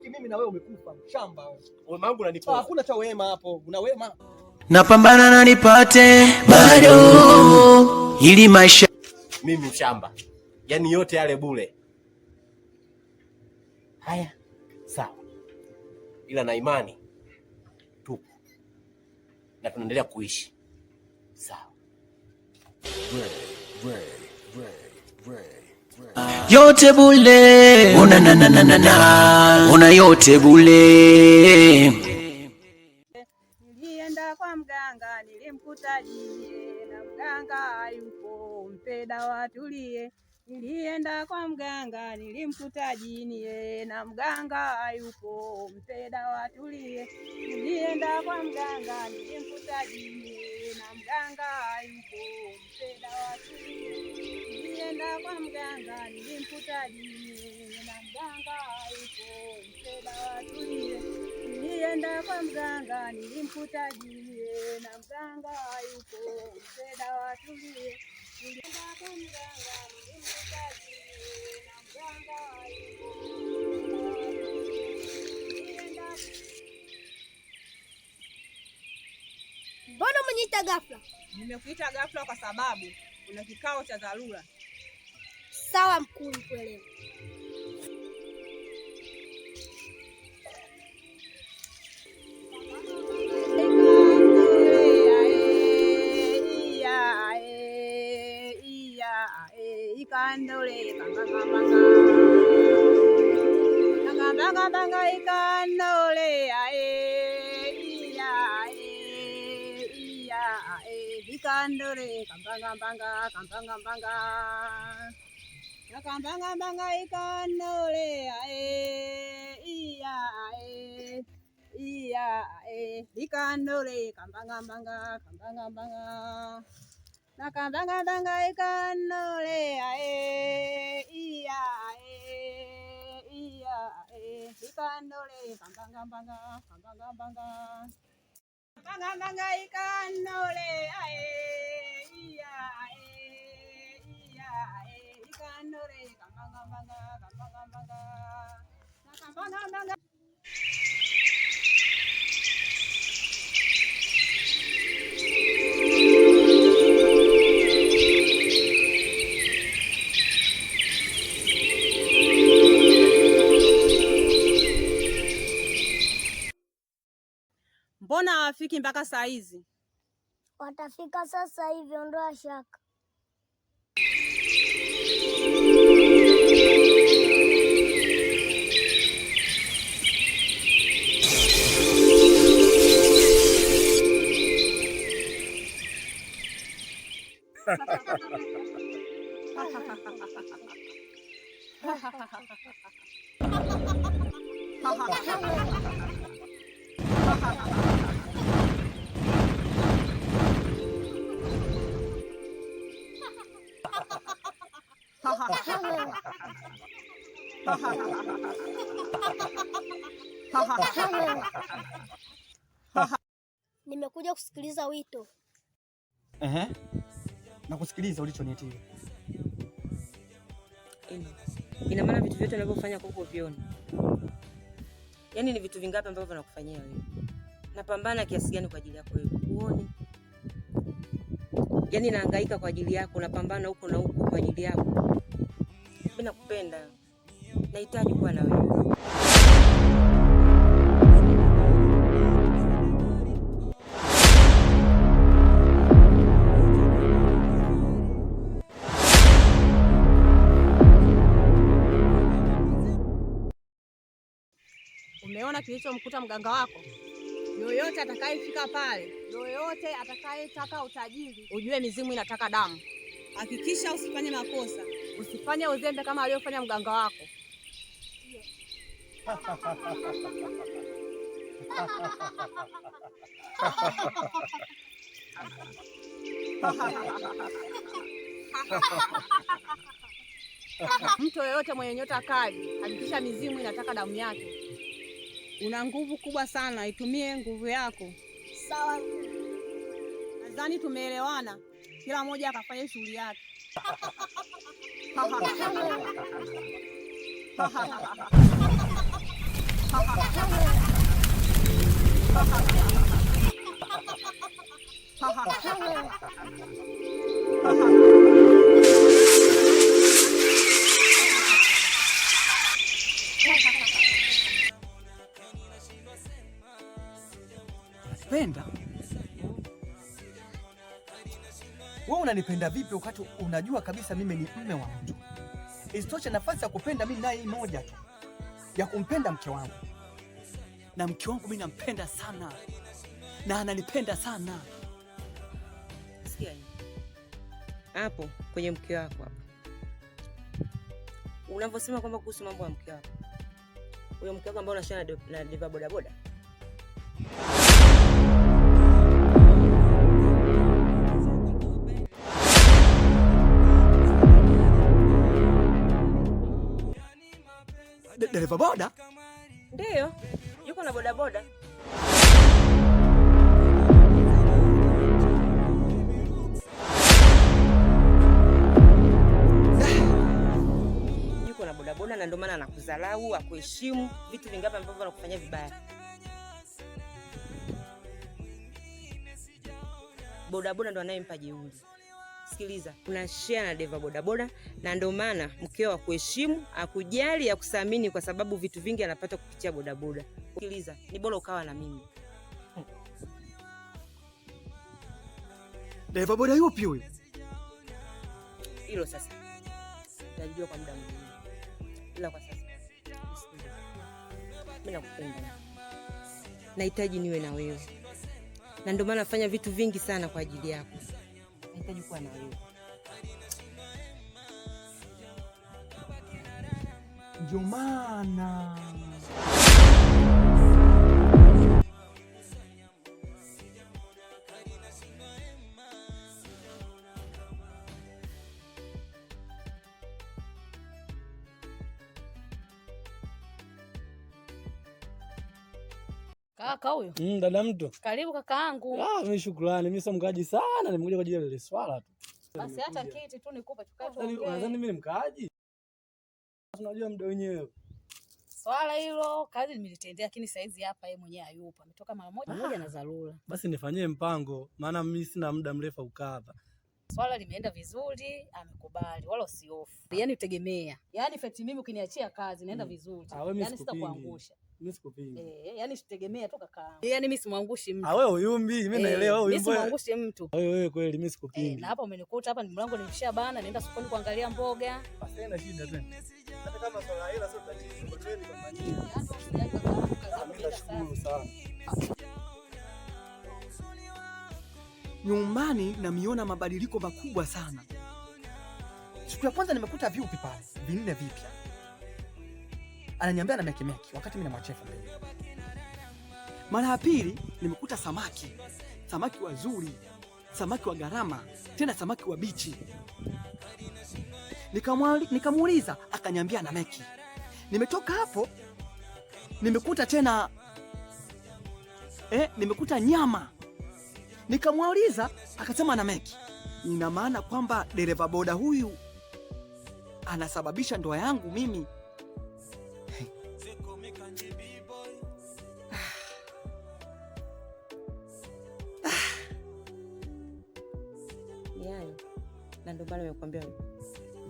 Mimi na wewe umekufa mshamba wewe. Wema wangu unanipoza. Hakuna cha wema hapo. Una wema? Napambana na nipate bado ili maisha Mimi mshamba. Yaani yote yale bure. Haya, sawa. Ila na imani tupo na tunaendelea kuishi. Sawa. Yote bule, una na na na na na, una yote bule. Nilienda kwa mganga nilimkuta jie, na mganga hayupo, mpe dawa tulie. Nilienda kwa mganga nilimkuta jinie, na mganga hayupo, mpe dawa tulie. Nilienda kwa mganga nilimkuta jinie, na mganga hayupo, mpe dawa tulie. Nilienda kwa mganga nilimkuta jinie, na mganga hayupo, mpe dawa tulie. Nilienda kwa mganga nilimkuta jinie, na mganga hayupo, mpe dawa tulie. Nilienda kwa mganga nilimkuta jinie, na mganga hayupo, mpe dawa tulie. Nilienda Mbona umeniita ghafla? Nimekuita ghafla kwa sababu kuna kikao cha dharura. Sawa mkuu, nikuelewa. Ikandole banga banga ikandole ae iya e iya e ikandole kambanga banga kambanga banga kambanga banga ikandole ae iya e iya e ikandole kambanga banga kambanga banga nakambanga banga ikandole ae iya e iya e ikandole kambanga banga kambanga banga banga banga ikandole ae iya e iya e ikandole kambanga banga kambanga banga nakambanga banga. Mbona hawafiki mpaka saa hizi? Watafika sasa hivi, ondoa shaka. Nimekuja kusikiliza wito. Ehe. Nakusikiliza ulichoniitia. Ina maana vitu vyote unavyofanya kwako vioni. Yaani ni vitu vingapi ambavyo nakufanyia wewe? Napambana kiasi gani kwa ajili yako wewe? Uone. Yaani nahangaika kwa ajili yako, napambana huko na huko kwa ajili yako. Mimi nakupenda. Nahitaji kuwa na wewe. Umeona kilichomkuta mganga wako? Yoyote atakayefika pale, yoyote atakayetaka utajiri, ujue mizimu inataka damu. Hakikisha usifanye makosa, usifanye uzembe kama aliyofanya mganga wako. Mtu yoyote mwenye nyota kali, hakikisha mizimu inataka damu yake. Una nguvu kubwa sana, itumie nguvu yako. Sawa. Nadhani tumeelewana, kila mmoja akafanye shughuli yake. Kupenda? Wewe unanipenda vipi wakati unajua kabisa mimi ni mume wa mtu? Isitoshe nafasi ya kupenda mimi naye moja tu, ya kumpenda mke wangu, na mke wangu mimi nampenda sana na ananipenda sana. Sikia hii. Hapo kwenye mke wako hapo, unavyosema kwamba kuhusu mambo ya mke wako, huyo mke wako ambaye unashana na dereva bodaboda, Dereva boda? Ndiyo, yuko na bodaboda. Yuko na bodaboda na ndio maana anakudharau, akuheshimu, vitu vingapi ambavyo anakufanyia vibaya. Bodaboda ndo anayempa jeuri. Sikiliza, una share na dereva bodaboda na ndio maana mkeo akuheshimu, akujali, akuthamini kwa sababu vitu vingi anapata kupitia bodaboda. Sikiliza, ni bora ukawa na mimi. Dereva boda yupi huyu? Hilo sasa utajua kwa muda mwingine, ila kwa sasa nisikilize. Mimi nakupenda, nahitaji niwe na wewe, na ndio maana nafanya vitu vingi sana kwa ajili yako. Nahitaji kuwa na wewe. Ndio maana Kaka huyo. Dada mtu. Karibu kakaangu. Ah, mimi shukrani. Mimi sio mkaaji sana, nimekuja kwa ajili ya ile swala tu. Basi hata kiti tu nikupe tukae Unadhani tuongee. mimi ni mkaaji? Unajua muda wenyewe. Swala hilo kazi nimelitendea, lakini saizi hapa yeye mwenyewe hayupo. Ametoka mara moja moja na dharura. Basi nifanyie mpango, maana mimi sina muda mrefu kukaa hapa. Swala limeenda vizuri, amekubali, wala usihofu. Yaani utegemea. Yaani feti mimi ukiniachia kazi naenda vizuri. Ah, wewe mimi Yaani sikupingi. sitakuangusha. Mimi sikupingi. Yaani sitegemea tu kakaangu. Yaani mimi simwangushi mtu. Ah, wewe uyumbi, mimi naelewa wewe Mimi uyumbi. simwangushi mtu. Wewe kweli mimi sikupingi. Na hapa umenikuta hapa ni mlango nimeshabana, naenda sokoni kuangalia mboga. Basi haina shida tena. Hata kama swala hela sio tatizo, kwa kweli nifanyie. Ah, mimi nashukuru sana. Nyumbani namiona mabadiliko makubwa sana. Siku ya kwanza nimekuta vyupi pale vinne vipya, ananiambia na mekimeki, wakati mimi namwachia 2000. Mara ya pili nimekuta samaki, samaki wazuri, samaki wa gharama, tena samaki wa bichi. Nikamuuliza akaniambia na meki. Nimetoka hapo nimekuta tena nimekuta nyama. Nikamuuliza akasema na meki. Ina maana kwamba dereva boda huyu anasababisha ndoa yangu mimi. Ni hayo, na ndio maana nimekuambia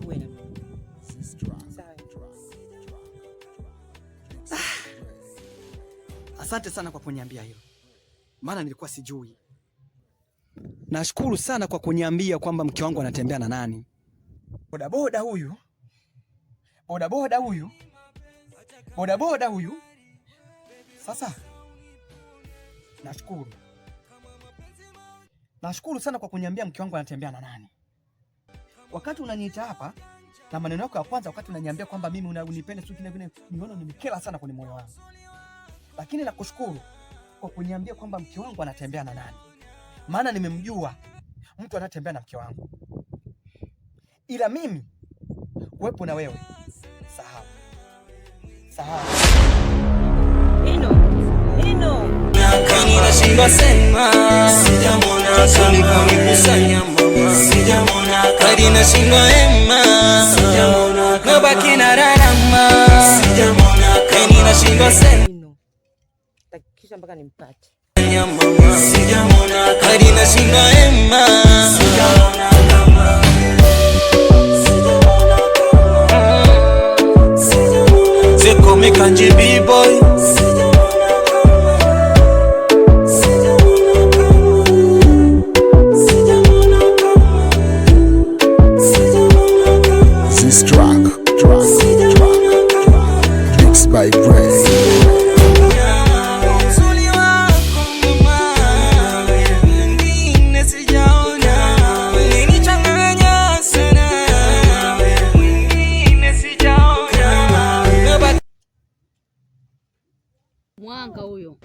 uwe na mimi. Sawa. Asante sana kwa kuniambia hilo, maana nilikuwa sijui. Nashukuru sana kwa kuniambia kwamba mke wangu anatembea na nani. Bodaboda huyu, bodaboda huyu, bodaboda huyu. Sasa nashukuru, nashukuru sana kwa kuniambia mke wangu anatembea na nani. Wakati unaniita hapa na maneno yako ya kwanza, wakati unaniambia kwamba mimi unanipenda sio kile kile, niona nimekela sana kwenye moyo wangu. Lakini nakushukuru kwa kuniambia kwamba mke wangu anatembea na nani, maana nimemjua mtu anatembea na mke wangu, ila mimi kuwepo na wewe, sahau sahau. Ino, Ino. Nashindwa sema, sijamwona kama mama, sijamwona kadi, nashindwa ema, sijamwona nabaki na rarama, sijamwona kani, nashindwa sema Ino. Takikisha mpaka nimpate. mama, sijamwona kadi, nashindwa ema, sijamwona kama, C'est comme quand j'ai B-boy. Mwanga huyo.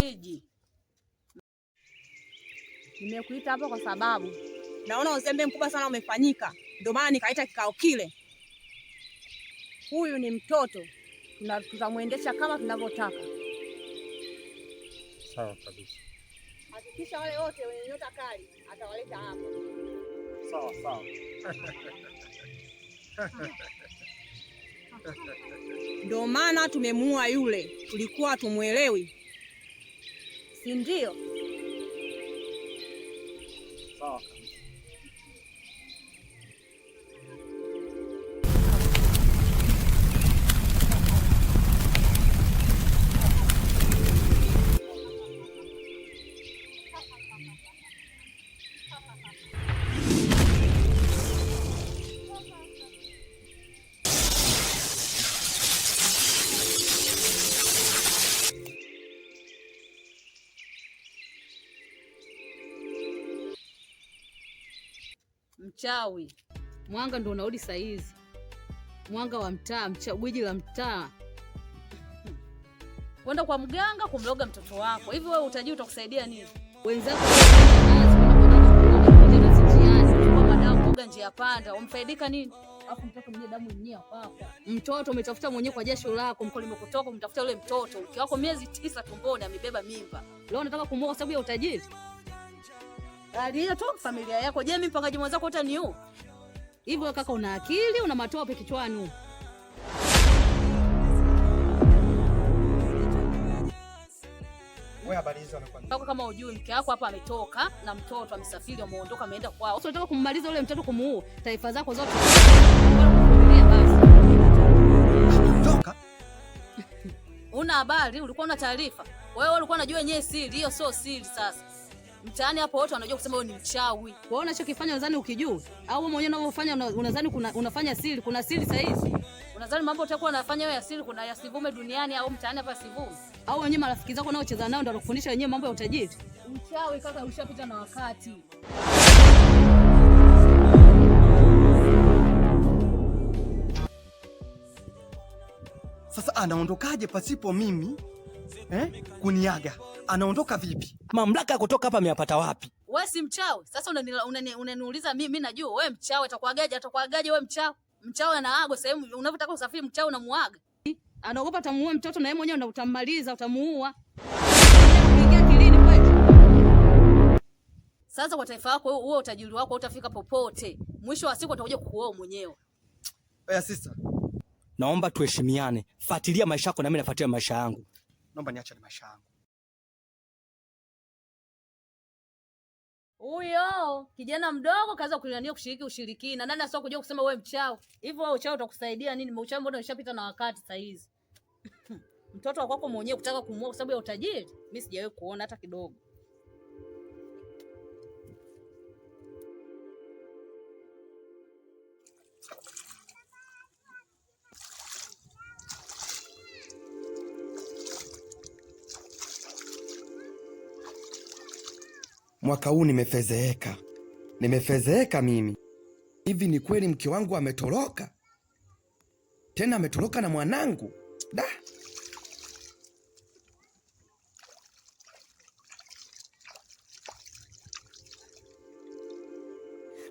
Jiji. Nimekuita hapa kwa sababu naona uzembe mkubwa sana umefanyika, ndio maana nikaita kikao kile. Huyu ni mtoto, tutamwendesha kama tunavyotaka. Sawa kabisa. Hakikisha wale wote wenye nyota kali atawaleta hapa. Sawa sawa. Ndio maana tumemuua yule, tulikuwa tumuelewi, si ndio? Sawa kabisa. Mchawi. Mwanga ndio unarudi saa hizi. Mwanga wa mtaa, gwiji la mtaa. Kwenda kwa mganga kumloga mtoto wako. Hivi wewe utajiri utakusaidia nini? Wenzako kuoga njia panda, umfaidika nini? Alafu mtoto mwenyewe damu yenyewe hapa. Mtoto umetafuta mwenyewe kwa jasho lako, mko limekutoka umtafuta yule mtoto. Mke wako miezi 9 tumboni amebeba mimba. Leo unataka kumuoa kwa sababu ya utajiri? Aliyetoka familia yako. Je, mimi mpangaji mwenzako utaniua? Hivyo kaka una akili, una matope kichwani. Wewe habari hizo anakuambia. Kaka kama hujui mke wako hapa ametoka na mtoto amesafiri ameondoka ameenda kwao. Sasa unataka kummaliza yule mtoto kumuua, taifa zako zote. Toka. Una habari, ulikuwa una taarifa. Wewe ulikuwa unajua yenyewe siri, hiyo sio siri sasa. Mtaani hapo wote wanajua kusema wewe ni mchawi. Wewe unachokifanya unadhani ukijua au wewe mwenyewe unavyofanya unadhani unafanya siri, kuna siri sasa hizi? Unadhani mambo utakuwa unafanya wewe ya siri kuna yasivume duniani au mtaani hapa sivume? Au wenyewe marafiki zako unaocheza nao ndio wanakufundisha wenyewe mambo ya utajiri? Uchawi kaka ushapita na wakati. Sasa anaondokaje pasipo mimi kuniaga? Anaondoka vipi? Mamlaka ya kutoka hapa ameyapata wapi? Wewe si mchawi. Sasa unaniuliza mimi najua wewe mchawi atakuagaje? Atakuagaje wewe mchawi? Mchawi anaaga sehemu unavyotaka usafiri, mchawi unamuaga. Anaogopa atamuua mtoto na yeye mwenyewe ndio utammaliza, utamuua. Kuingia kilini kweli. Sasa kwa taifa lako huo utajiri wako utafika popote. Mwisho wa siku atakuja kukuoa mwenyewe. Oya sister, naomba tuheshimiane. Fuatilia maisha yako na mimi nafuatilia maisha yangu. Naomba niache na maisha yangu. Huyo kijana mdogo kaanza kulania kushiriki ushirikina. Nani asio kujua kusema wewe mchawi? Hivyo wewe uchawi utakusaidia nini? Uchawi mbona ushapita na wakati sasa hizi? Mtoto wa kwako mwenyewe kutaka kumuoa kwa sababu ya utajiri? Mimi sijawahi kuona hata kidogo. Mwaka huu nimefezeeka. Nimefezeeka mimi. Hivi ni kweli mke wangu ametoroka? Tena ametoroka na mwanangu? Da.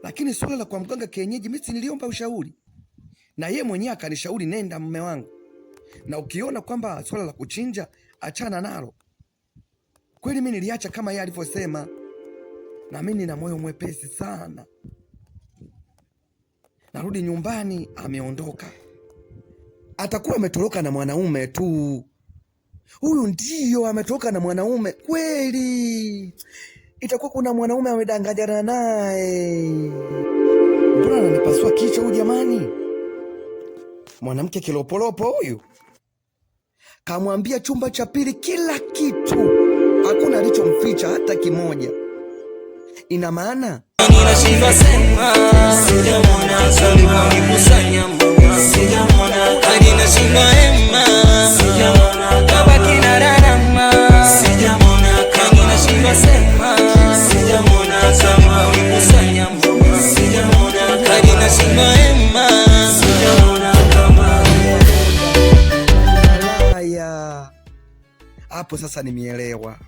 Lakini swala la kwa mganga kienyeji mimi si niliomba ushauri. Na ye mwenyewe akanishauri nenda mume wangu. Na ukiona kwamba swala la kuchinja achana nalo. Kweli mimi niliacha kama yeye alivyosema. Na mimi nina moyo mwepesi sana. Narudi nyumbani ameondoka. Atakuwa ametoroka na mwanaume tu. Huyu ndiyo ametoroka na mwanaume kweli. Itakuwa kuna mwanaume amedanganyana naye. Mbona ananipasua kichwa huyu jamani? Mwanamke kilopolopo huyu. Kamwambia chumba cha pili kila kitu. Hakuna alichomficha hata kimoja. Ina maana ninashindwa sema, sijamwona aliponikusanya mama, sijamwona hadi nashindwa hema, sijamwona kabaki na rarama, sijamwona ninashindwa sema, sijamwona aliponikusanya mama, sijamwona hadi nashindwa hema, sijamwona kama. Hapo sasa nimeelewa.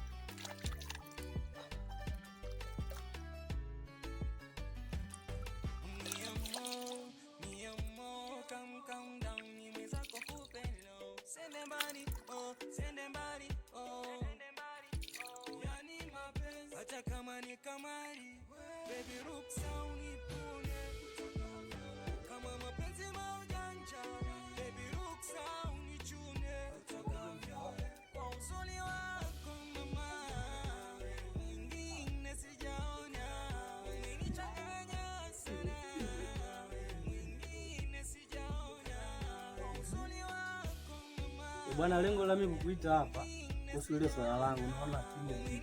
Bwana, lengo la mimi kukuita hapa kuhusu ile swala langu, naona kimya,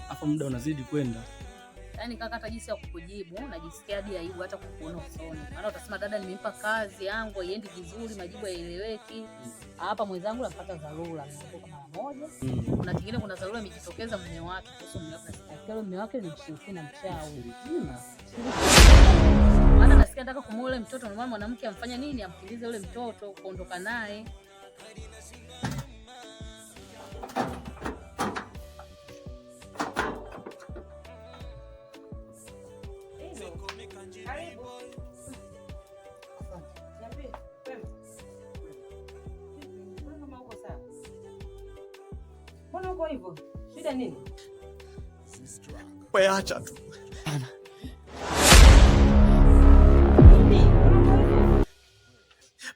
afa muda unazidi kwenda. Yaani kaka, hata jinsi ya kukujibu najisikia hadi aibu hata kukuona usoni, maana utasema dada, nimempa kazi yangu haiendi vizuri, majibu hayaeleweki. Hapa mwenzangu napata dharura, ameondoka mara moja. Kuna kingine, kuna dharura imejitokeza mume wake, kuhusu mume wake, nasikia mume wake ni mshirikina, mchawi, maana nasikia nataka kumuoa yule mtoto. Ndio maana mwanamke amfanya nini, amkimbize yule mtoto kuondoka naye. Mbona uko hivyo? Shida nini? Wewe acha tu.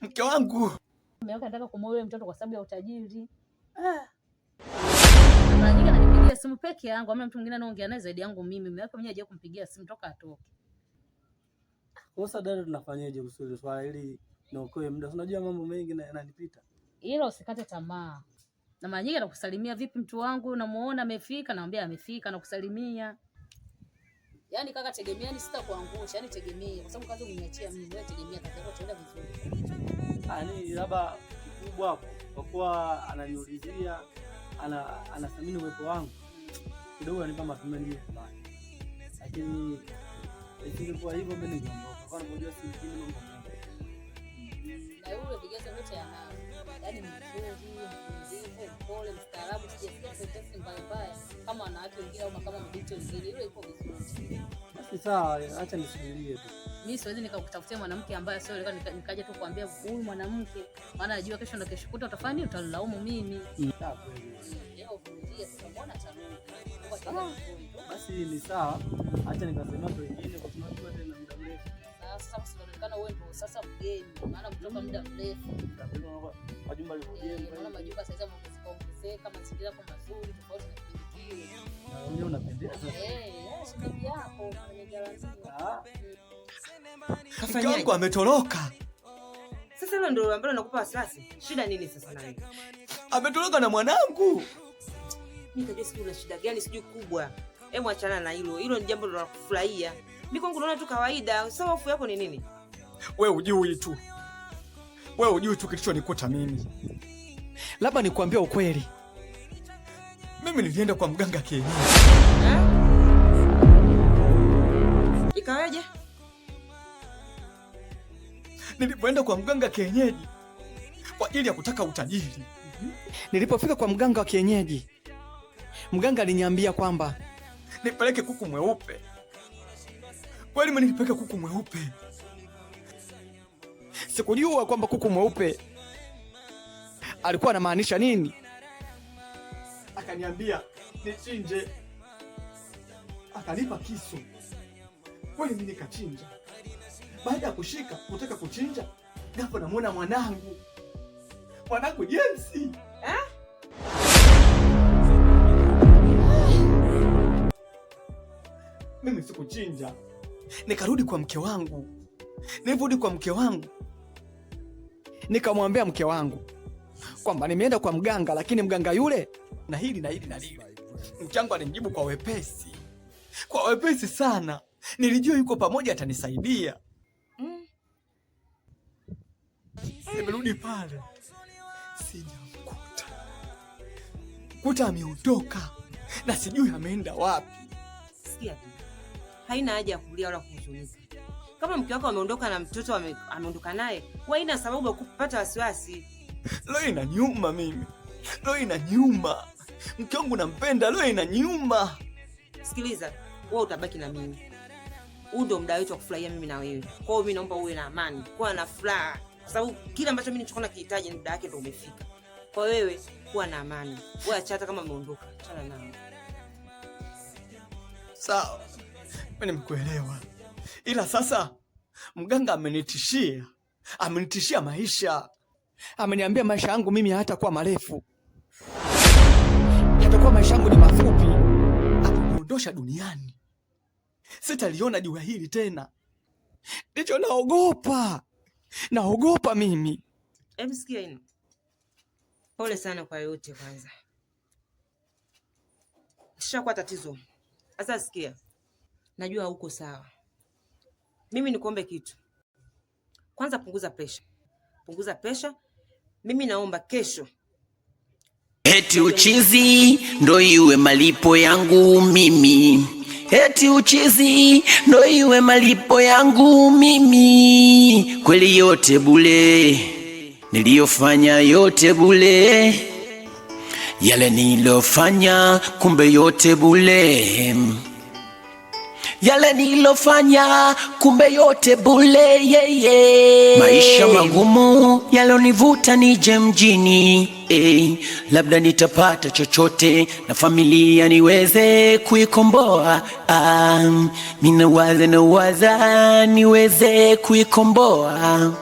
Mke wangu Mume wake anataka kumuoa yule mtoto kwa sababu ya utajiri. Na mara nyingi ananipigia simu peke yangu, ama mtu mwingine anaongea naye zaidi yangu mimi. Mume wake mwenyewe hajawahi kumpigia simu toka atoke. Sasa dada, tunafanyaje kuhusu ile swala ili niokoe muda? Unajua mambo mengi na yananipita. Ila usikate tamaa. Na mara nyingi anakusalimia, vipi mtu wangu, namuona amefika, namwambia amefika, nakusalimia. Yaani kaka, tegemea, sitakuangusha, yaani tegemea, kwa sababu kazi umeniachia mimi, wewe tegemea kazi yako itaenda vizuri. Yaani labda kikubwa hapo kwa kuwa ananiulizia, anathamini uwepo wangu kidogo, ananipa matumaini mimi kubaki, lakini isingekuwa hivyo mimi ningeondoka, kwa sababu unajua si mjini mambo mengi. Na yule vigezo vyote anavyo, yaani mzuri, mvumilivu, mpole, mstaarabu, sijasikia sentensi mbaya mbaya kama wanawake wengine au kama mabinti wengine. Yule yuko vizuri. Basi sawa, acha nisubirie tu. Mimi siwezi nikakutafutia mwanamke ambaye sio yule, nikaja tu kuambia huyu mwanamke, maana najua kesho na kesho kutwa utafanya nini, utalaumu mimi. Sawa kweli. Leo vumilia, sasa mbona atarudi? Mungu ataenda vizuri tu. Basi ni sawa, acha nikasema watu wengine, kwa sababu unajua tena muda mrefu. Sasa usionekana wewe ndio sasa mgeni, maana kutoka muda mrefu. Majumba yalivyojengwa. Naona majumba sasa yameongezeka ongezeka, mazingira yako mazuri tofauti na kipindi kile. Na wewe unapendeza. Shemeji yako kwenye galantia. Mke wangu ametoroka. Sasa hilo ndio ambalo nakupa wasiwasi. Shida nini sasa na wewe? Ametoroka na mwanangu. Mimi kajua sijui una shida gani, sijui kubwa. Hebu achana na hilo. Hilo ni jambo la kufurahia. Mimi kwangu naona tu kawaida. Sasa hofu yako ni nini? Wewe hujui tu. Wewe hujui tu kilichonikuta mimi. Labda nikuambia ukweli. Mimi nilienda kwa mganga kienyeji. Ikaweje? Nilipoenda kwa mganga kienyeji kwa ajili ya kutaka utajiri. Nilipofika kwa mganga wa kienyeji, mganga aliniambia kwamba nipeleke kuku mweupe. Kweli mimi nilipeleka kuku mweupe. Sikujua kwamba kuku mweupe alikuwa anamaanisha nini. Akaniambia nichinje, akanipa kisu. Kweli mimi nikachinja. Baada ya kushika kutaka kuchinja, ghafla namuona mwanangu, mwanangu James. Eh? Mimi sikuchinja, nikarudi kwa mke wangu. Nilivyorudi kwa mke wangu, nikamwambia mke wangu kwamba nimeenda kwa mganga, lakini mganga yule na hili na hili na lile. Mke wangu alinijibu kwa wepesi, kwa wepesi sana. Nilijua yuko pamoja atanisaidia. Nimerudi pale sijamkuta, kuta ameondoka na sijui ameenda wapi. Sikia tu, haina haja ya kulia wala kuhuzunika. Kama mke wako ameondoka na mtoto ameondoka naye, haina sababu ya kupata wasiwasi. Leo inaniuma mimi, Roho inaniuma. Mke wangu nampenda, roho inaniuma. Sikiliza, wewe utabaki na mimi. Huu ndio muda wetu wa kufurahia mimi na wewe. Kwa hiyo mimi naomba uwe na amani, kuwa na furaha, kwa sababu kile ambacho mimi nilichokuwa nakihitaji ni muda wake ndio umefika. Kwa wewe kuwa na amani, wewe acha hata kama umeondoka, achana nao. Sawa, mimi nimekuelewa, ila sasa mganga amenitishia, amenitishia maisha, ameniambia maisha yangu mimi hayatakuwa marefu, yatakuwa maisha yangu ni mafupi, ataniondosha duniani, sitaliona jua hili tena. Ndicho naogopa, naogopa mimi. Hebu sikia hino. Pole sana kwa yote kwanza. Ishakuwa tatizo. Sasa sikia. Najua hauko sawa. Mimi nikuombe kitu. Kwanza punguza pressure. Punguza pressure. Mimi naomba kesho Eti uchizi ndo iwe malipo yangu mimi, eti uchizi ndo iwe malipo yangu mimi. Kweli yote bule, niliyofanya yote bule, yale nilofanya kumbe yote bule, yale nilofanya kumbe yote bule, yeah, yeah. Maisha magumu yalonivuta nije mjini labda nitapata chochote na familia niweze kuikomboa. Minawaza nawaza niweze kuikomboa.